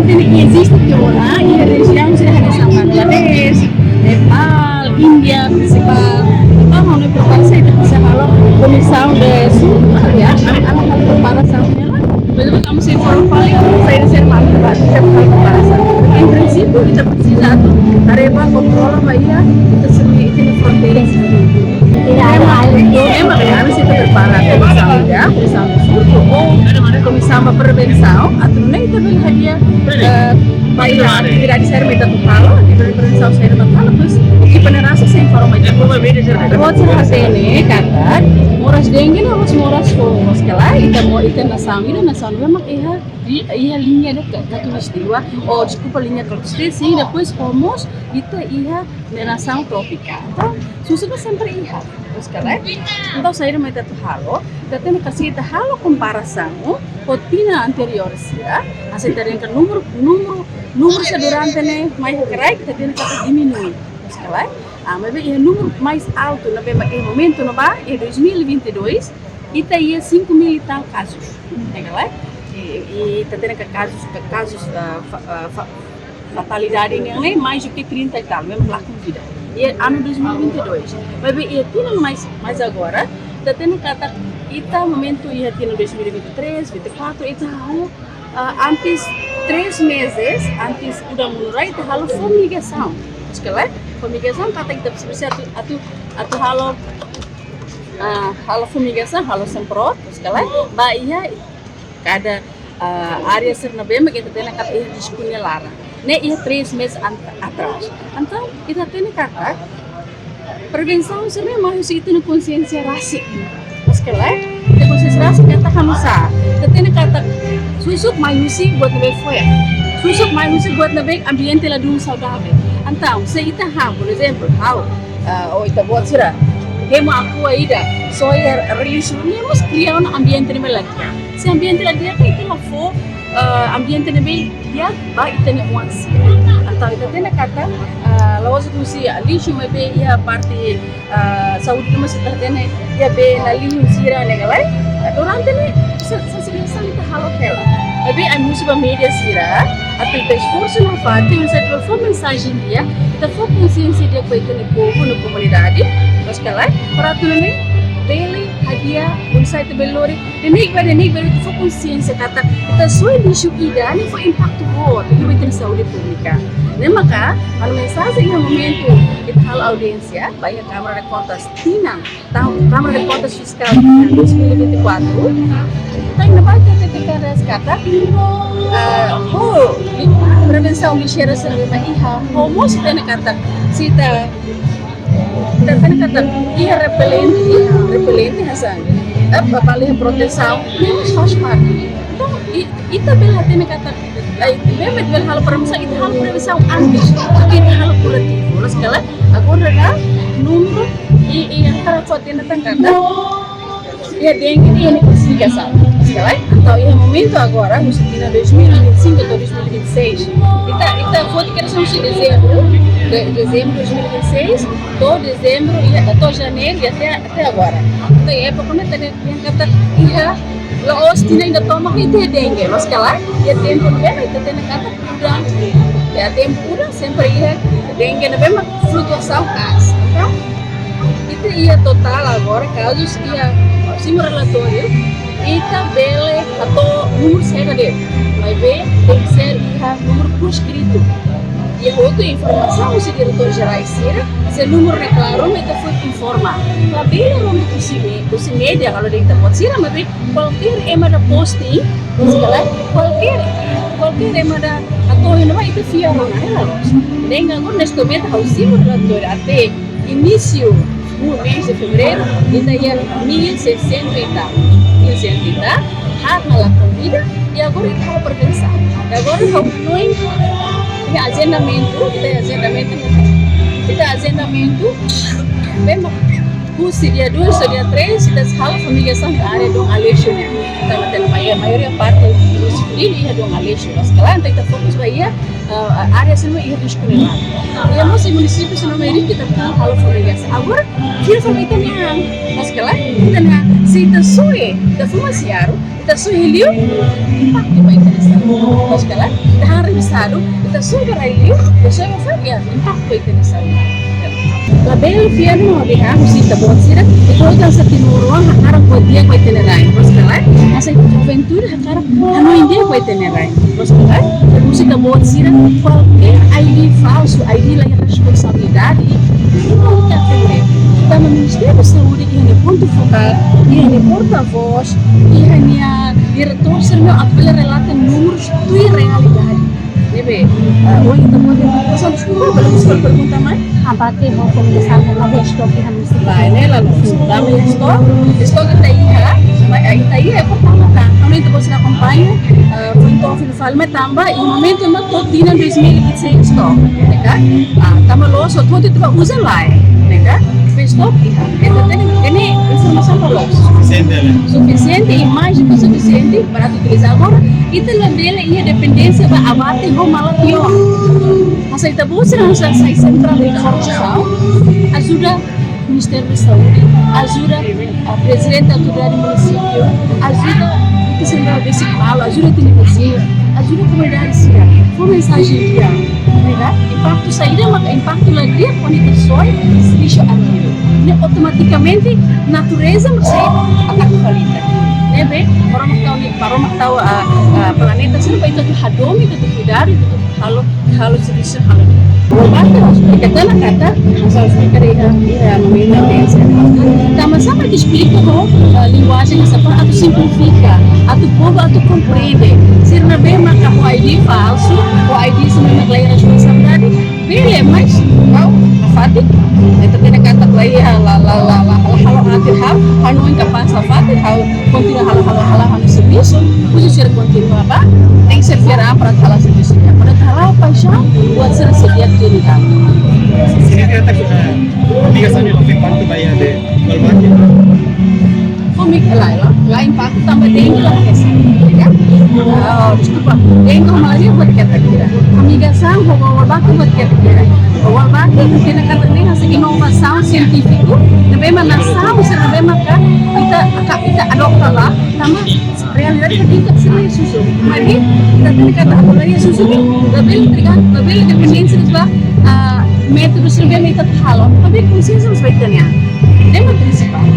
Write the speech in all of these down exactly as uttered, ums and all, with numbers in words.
Ita-nia eziste tiha ona iha rejiaun sira hanesan Bangladesh, Nepal, Índia prinsipál. Entaun, ha'u-nia proposta ita presiza halo komisaun de surtu, ya, halo, halo komparasaun ne'e. Depois vamos informa fali, saida sira mak ita presiza halo komparasaun. Em princípio, ita presiza atu haree ba kontrola ba iha ita-nia, ita-nia fronteira. Ema, ema, ema, ita prepara komisaun, ya, komisaun de surtu ou komisaun ba prevensaun, atu nune'e ita bele hadi'a, eh, ba iha atividade sira mak ita atu halo, atividade prevensaun sira mak ita atu halo, depois ekipa ne'e rasik sei informa ita. Buat sira hatene katak moras dengue ne'e mós moras foun, maibé ita mo, ita nasaun, ita nasaun ne'ebé mak iha, iha liña de ka-, katulistiwa, oh, deskulpa, liña katulistiwa, sin, depois ho mós ita iha nasaun trópika. Entaun, susar ne'e sempre iha, maibé, entaun, saida mak ita atu halo, ita tenke, se ita halo komparasaun ho tinan anteriór sira, hanesan ita dehan katak númeru, númeru, númeru sira durante ne'e mai kraik, ita tenke katak diminui, maibé, ah, maibé iha númeru mais altu, ne'ebé mak iha momentu ne'ebá, iha dois mil e vinte e dois, ita iha cinco mil e tal kazus, ne'e ka lae? I, i ita tenke kazus, ka-, kazus, ah, fa-, ah, fa-, fatalidade ne'e, ne'e mais do que trinta e tal, mesmo lá com vida. Iha anu dois mil e vinte e dois. Maibé iha tinan mais, mais agora, ita tenke katak ita momentu iha tinan dois mil e vinte e três, vinte e quatro, ita hahú, ah, antes, três meses antes udan monu rai, ita halo fumigasaun. Maibé, fumigasaun katak ita presiza atu, atu, atu halo, ah, halo fumigasaun, halo semprot, maibé, ba iha kada, ah, área sira ne'ebé mak ita hatene katak iha risku nia laran. Ne'e iha três meses an-, atrás. Entaun, ita hatene katak prevensaun sira ne'e mai husi ita-nia konsiénsia rasik. Maibé, ita konsiénsia rasik katak halo saida? Ita hatene katak susuk mai husi buat ne'ebé fo'er. Susuk mai husi buat ne'ebé ambiente ladún saudável. Entaun, se ita han, por ezemplu, ha'u, ah, ou ita-boot sira hemu Aqua ida, soe iha lixu, ne'e mós kria ona ambiente ne'ebé la di'ak. Se ambiente la di'ak, ita la fó, eh, ambiente ne'ebé di'ak ba ita-nia oan sira. Entaun, ita hatene katak, eh, la'ós husi lixu, maibé iha parte, eh, saúde, maibé ita hatene iha bee, lixu sira ne'e ka lae. Durante ne'e, sa-, sa-, sa-, sa-, ita halo hela. Maibé ami husu ba média sira, atu ita esforsu nafatin, oinsá ita fó mensajen di'ak, ita fó konsiénsia di'ak ba ita-nia povu, ita-nia komunidade, maibé ka lae, para atu nune'e bele hadi'a, oinsá ita bele lori, de'it ba, de'it ba, ita fó konsiénsia katak ita soe lixu ida, ne'e fó impaktu boot ba ita-nia saúde públika. Ne'e maka, ha'u-nia mensajen iha momentu ita halo audiénsia ba iha Câmara de Contas tinan, taun, Câmara de Contas Fiscal tinan dois mil e vinte e quatro, ita iha ne'ebá ita hatete katak, ah, oh, prevensaun lixeira sira ne'ebé iha, oh, mós hatene katak, se ita, ita hatene katak iha repelente, repelente hanesan, eh, ba, ba iha protesaun, ne'e mós faz parte. Entaun, i-, ita bele hatene katak, ai, bele, bele halo prevensaun, ita halo prevensaun antes, ita halo kurativu. Loos ka lae, agora ne'e númeru, i, i hakarak fó hatene tan katak iha dengue, iha nia klasifikasi. Loos ka lae, entaun iha momentu agora, husi tinan dois mil e vinte e cinco to'o dois mil e vinte e seis. Ita, ita foti kedas husi dezembru, de, dezembru dois mil e vinte e seis, to'o dezembru, iha, to'o janeiru, i até, até agora. Entaun, iha époka ne'e hatene katak iha, la'ós tinan ida tomak ita iha dengue, loos ka lae, iha tempu ne'ebé ita hatene katak udan. Iha tempu udan sempre iha dengue ne'ebé mak flutuasaun aas. Entaun, ita iha totál agora kazus iha, simu relatóriu, ita bele hato'o númeru sira de'it. Maibé tenke ser iha númeru por escrito. Iha hotu informasaun husi diretór jerais sira, se númeru ne'e klaru, mak ita fó informa. Labele ronda husi me-, husi média, kalau de'it ita-boot sira, maibé kualkér ema ida posting, loos ka lae, kualkér, kualkér ema ida hato'o iha ne'ebá ita fiar ona, hela loos. Ne'e agora neste momento ha'u simu relatóriu até inísiu do mês de fevereiro, ita iha mil seiscentos e tal. Mil seiscentos e tal, haat mak lakon vida, i agora ita halo prevensaun. I agora ha'u hanoin, iha ajendamentu, ita iha ajendamentu, ita iha ajendamentu, memang husi dia dois to'o dia três, ita sei halo fumigasaun iha área Dom Aleixo ne'e. Tanba ita-nia maioria, maioria parte husi Funil iha Dom Aleixo. Loos ka lae, entaun ita fokus ba iha, eh, área sira ne'ebé iha risku ne'e laran. Iha mós iha munisípiu sira ne'ebé ita halo fumigasaun. Agora, fila fali ita-nia an. Loos ka lae, ita-nia an. Se ita soe, ita fó masiaru, ita soe liu, impaktu ba ita-nia saúde. Loos ka lae? Ita han revisadu, ita soe ba rai liu, ita soe ba fadiga, impaktu ba ita-nia saúde. Labele fiar no abi ha, husi ita-boot sira, ita hotu hanesan timoroan hakarak buat di'ak ba ita-nia rai. Loos ka lae? Hanesan juventude hakarak hanoin di'ak ba ita-nia rai. Loos ka lae? Husi ita-boot sira, kualkér I D falsu, I D la iha responsabilidade, ita ita atende. Tanba Ministériu Saúde iha nia pontu fokál, iha nia porta-vós, iha nia diretór sira-ne'e atu bele relata númerus tuir realidade. Ne'ebé, ah, ohin ita-boot, deskulpa, bele husu pergunta mai? Abate ho komunikasaun ho mate estoke iha munisípiu. Lae, ne'e la loos. Tanba estoke, estoke ita iha, maibé ita iha é pertama kan. Tanba ita-boot sira akompaña, ah, foin to'o fila fali mai tanba iha momentu ne'ebá to'o tinan dois mil e vinte e seis to'o, ne'e ka? Ah, tanba loos, to'o tinan ba uza lae, ne'e ka? Maibé estoke iha. Entaun, ne'e, ne'e informasaun la loos. Sufisiente, né? Sufisiente i mais do que sufisiente para atu utiliza. Agora, ita labele iha dependénsia ba abate ho mala tiha ona. Hanesan ita-boot sira hanesan sai sentrál de informasaun, ajuda Ministériu Saúde, ajuda, ah, prezidente autoridade munisípiu, ajuda ita sentrál besik balu, ajuda ita-nia viziñu, ajuda komunidade sira, fó mensajen di'ak, ne'e ka? Impaktu saida maka impaktu la di'ak kuandu ita soe lixu aterru. Ne'e automatikamente natureza mós sei ataka fali ita. Ne'ebé, Maromak tau ne'e, Maromak tau, ah, ah, planeta sira para ita atu hadomi, ita atu kuidadu, ita atu halo, halo servisu, halo. Oinsá ita hatene katak, hanesan esplika iha, iha momentu audiénsia. Tanba sá mak esplika ho, eh, linguajen hanesan atu simplifika, atu povu atu komprende. Sira ne'ebé maka ho I D falsu, ho I D sira ne'ebé mak la iha responsabilidade, bele, maibé ha'u nafatin, ita hatene katak la iha, la, la, la, la, la halo aat ha'u, ha'u hanoin kapás nafatin, ha'u kontinua halo, halo, halo, halo servisu, husi sira kontinua ba, tenke ser fiar an para halo servisu. Para halo paixaun, buat sira sei di'ak tuir ita. Signifika katak, eh, amiga sami lo fik bantu ba iha de, balbati. Fó mi-, la, la, la impaktu tanba dengue la kesa, ya? Ah, deskulpa, dengue ho malaria buat ketak sira. Fumigasaun ho balbate buat ketak sira. Balbate, ita hatene katak ne'e hanesan inovasaun sientífiku, ne'ebé mak nasaun sira ne'ebé maka ita, ita adota ba, tanba realidade ita sira iha susuk. Maibé, ita hatene katak ita iha susuk, labele tergan-, labele dependénsia ba, ah, métodu sira ne'ebé mak ita halo. Maibé konsiénsia mós ita-nian. Tema prinsipál,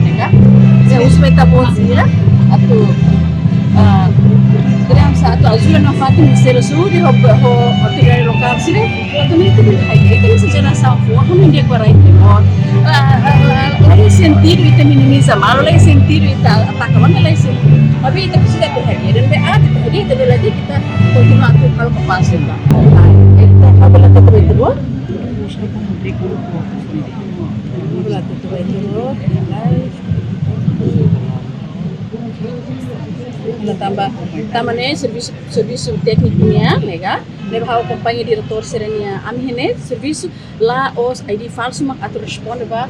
ne'e ka? Se husu ba ita-boot sira, atu, ah, terang sa atu ajuda nafatin Ministériu Saúde, ho, ho, ho autoridade lokál sira, atu ne'e ita bele hadi'a, ita ne'e jerasaun foun, ita ne'e di'ak ba rai Timor. Ah, ah, ah, la iha sentidu ita minimiza malu, la iha sentidu ita ataka malu, la iha sentidu. Maibé ita presiza atu hadi'a, depois ita hadi'a, ita bele hadi'a, ita kontinua atu halo kapás ita. Ah, ita halo atu hadi'a. Tanba, tanba ne'e servisu, servisu tékniku nian, ne'e ka? Ne'ebé ha'u akompaña diretór sira-nia, ami hatene servisu la'ós I D falsu mak atu responde ba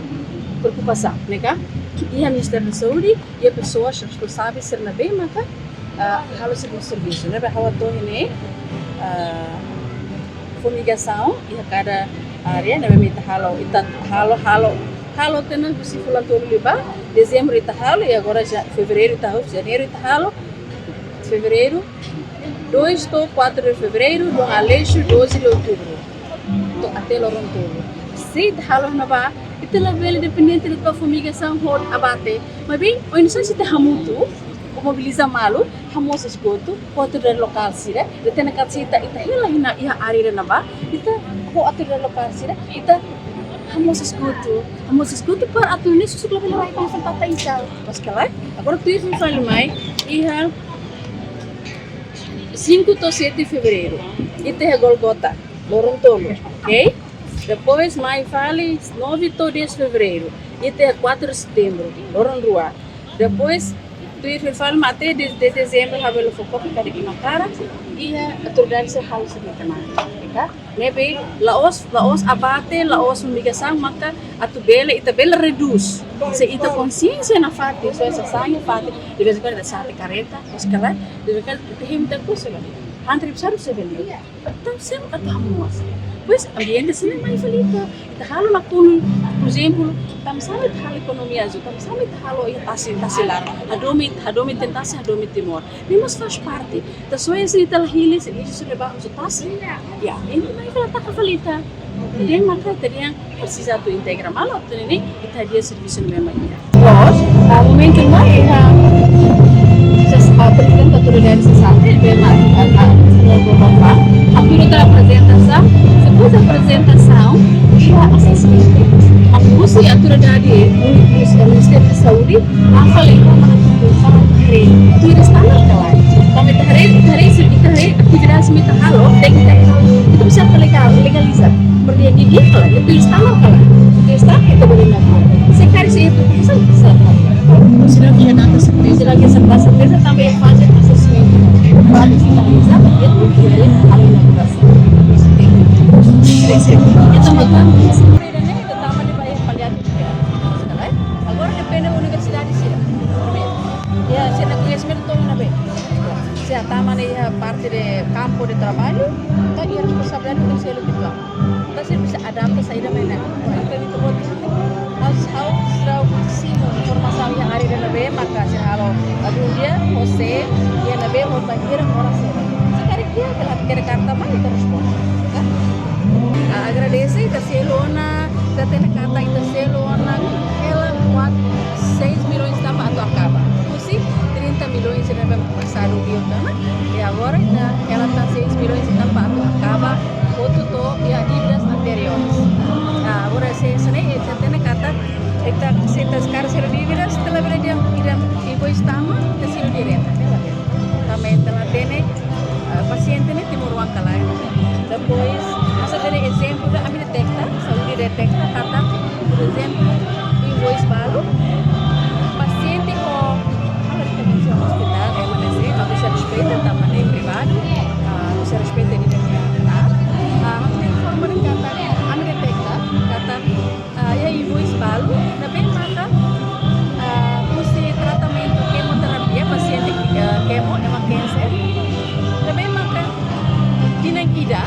preokupasaun, ne'e ka? Iha Ministériu Saúde, iha pesoas responsavel sira ne'ebé maka, ah, halo servisu, servisu. Ne'ebé ha'u atu hatene, ah, fumigasaun iha kada área ne'ebé mak ita halo, ita halo, halo, halo tiha ona husi fulan tolu liubá, dezembru ita halo, i agora já fevereiru ita halo, janeiru ita halo, fevereiru, dois to'o quatro de fevereiru, Dom Aleixo, doze de outubro. To'o até loron tolu. Se ita halo ne'ebá, ita labele dependente de'it ba fumigasaun ho abate. Maibé, oinsá se ita hamutuk, mobiliza malu, hamoos esgotu, ho autoridade lokál sira, ita hatene katak se ita, ita hela iha, iha área ne'ebá, ita ho autoridade lokál sira, ita hamoos esgotu, hamoos esgotu para atu ne'e susuk labele rai ba fali tata ita. Loos ka lae? Agora tuir fali mai, iha cinco to'o sete fevereiru, ita iha Golgota, loron tolu, ok? Depois mai fali nove to'o dez fevereiru, ita iha quatro de setembro, loron rua. Depois, tuir fali mai até de, de dezembru, ha'u bele fó kopia karik iha Makarak, iha autoridade sira halo servisu ne'e, ne'e ka? Ne'ebé, la'ós, la'ós abate, la'ós fumigasaun, maka atu bele, ita bele redús. Se ita konsiénsia nafatin, se ita sai nafatin, de vez em quando ita sa'e kareta, loos ka lae, de vez em quando ita hemu ita kusa la. Antri besar se bele. Entaun, se atu hamoos. Pois, ambiente sira-ne'e mai fali ita. Ita halo nakonu, por ezemplu, tanba sá mak ita halo ekonomia azúl, tanba sá mak ita halo iha tasi, tasi laran. Hadomi, hadomi ita-nia tasi, hadomi Timor. Ne'e mós faz parte. Ita só ese ita la hili, se ita só leba, só tasi. Ya, ne'e mai fali taka fali ita. Entaun maka ita dehan presiza atu integra malu, atu ne'e, ita hadi'a servisu ne'ebé mak iha. Loos, ah, momentu ne'ebá, ah, já, ah, prezidente autoridade sesante, ne'ebé mak, ah, ah, senhor Gobamba, ha'u atu aprezenta, depois da apresentação, iha assessment. Ha'u husu autoridade, Ministériu Saúde, ha'u fali, ha'u fali, tuir standar ka lae. Tanba ita haree, ita haree, ita haree, atividade sira mak ita halo, tenke ita halo. Ita presiza legál, legaliza. Porque dia-a ka lae, ita tuir standar ka lae. Ita standar ita bele atu. Se karik se ita presiza, presiza. Sira iha data serteza. Sira iha data serteza, tanba faze assessment. Para finaliza, ita bele halo inaugurasaun. Ita matan, ita tama ne'ebá iha paliativu. Agora depende universidade sira. Ya, sira-nia koñesimentu to'o ne'ebé. Se tama ne'e iha parte de campo de trabalho, entaun iha responsabilidade konsellu uitoan. Entaun sira presiza adapta saida mak ne'e. Entaun ita-boot, ha'u, ha'u seidauk simu informasaun iha área ida ne'ebé maka sira halo, atu dia, ho sé, iha ne'ebé, ho bainhira, oras saida. Se karik iha, ita hatene karta mai, ita responde. Kan? Ah, agradese, ita selu ona, ita hatene katak ita selu ona hela kuat, seis milhões tanba atu akaba. Husi trinta milhões ne'ebé pasadu liu tiha ona, i agora ita hela tan seis milhões tanba atu akaba, hotu to'o iha dívidas anteriores. Ah, agora se, se ne'e, ita hatene katak, ita, se ita karik selu dívidas, ita labele dehan, ita invoice tama, ita selu direta, ita labele. Tanba ita la hatene, ah, pasiente ne'e timoroan ka lae. Depois, ha'u sei dá ezemplu, ami detekta, saúde detekta, katak, por ezemplu, invoice balu, pasiente ho, halo referensia ospitál, M D C, ha'u sei respeita, tanba ne'e privadu, ah, ha'u sei respeita nia, ah, ha'u informa dehan katak, ami detekta, katak, ah, iha invoice balu, ne'ebé maka, ah, husi tratamentu kemoterapia, pasiente, ah, kemo, ema kanser, ne'ebé maka tinan ida,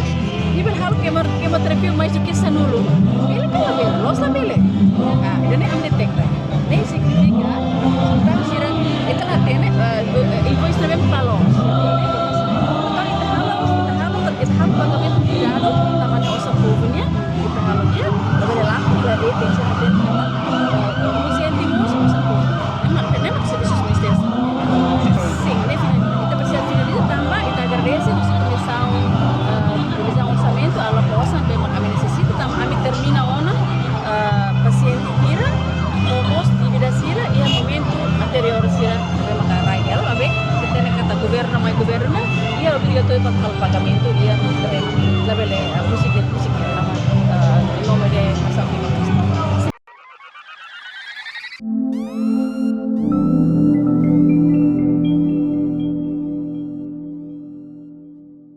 nia bele halo kemo, kemoterapia mais do que sanulu. Bele ka labele, loos labele. Ah, ida-ne'e ami detekta. Ne'e signifika, entaun sira, ita la hatene, ah, eh, invoice ne'ebé mak loos. Entaun ita halo, ita halo, ita halo pagamentu kuidadu, tanba ne'e osan povu nian, ita halo di'ak, labele lakon, labele tenke hatene, eh, eh, husi ente mós, osan povu. Ne'e mak, ne'e mak servisu Ministériu. Sin, ne'e fina-, ita presiza finaliza tanba, ita agradese husi Komisaun, eh, Revizaun Orsamentu, aloka osan ne'ebé mak ami nesesita, tanba ami termina ona, eh, pasiente sira, no mós dívida sira, iha momentu anteriór sira, ne'ebé mak rai hela, maibé, ita hatene katak governu mai governu, iha obrigatóriu para halo pagamentu, iha, labele, eh, husi, husi, eh, nome de, asa,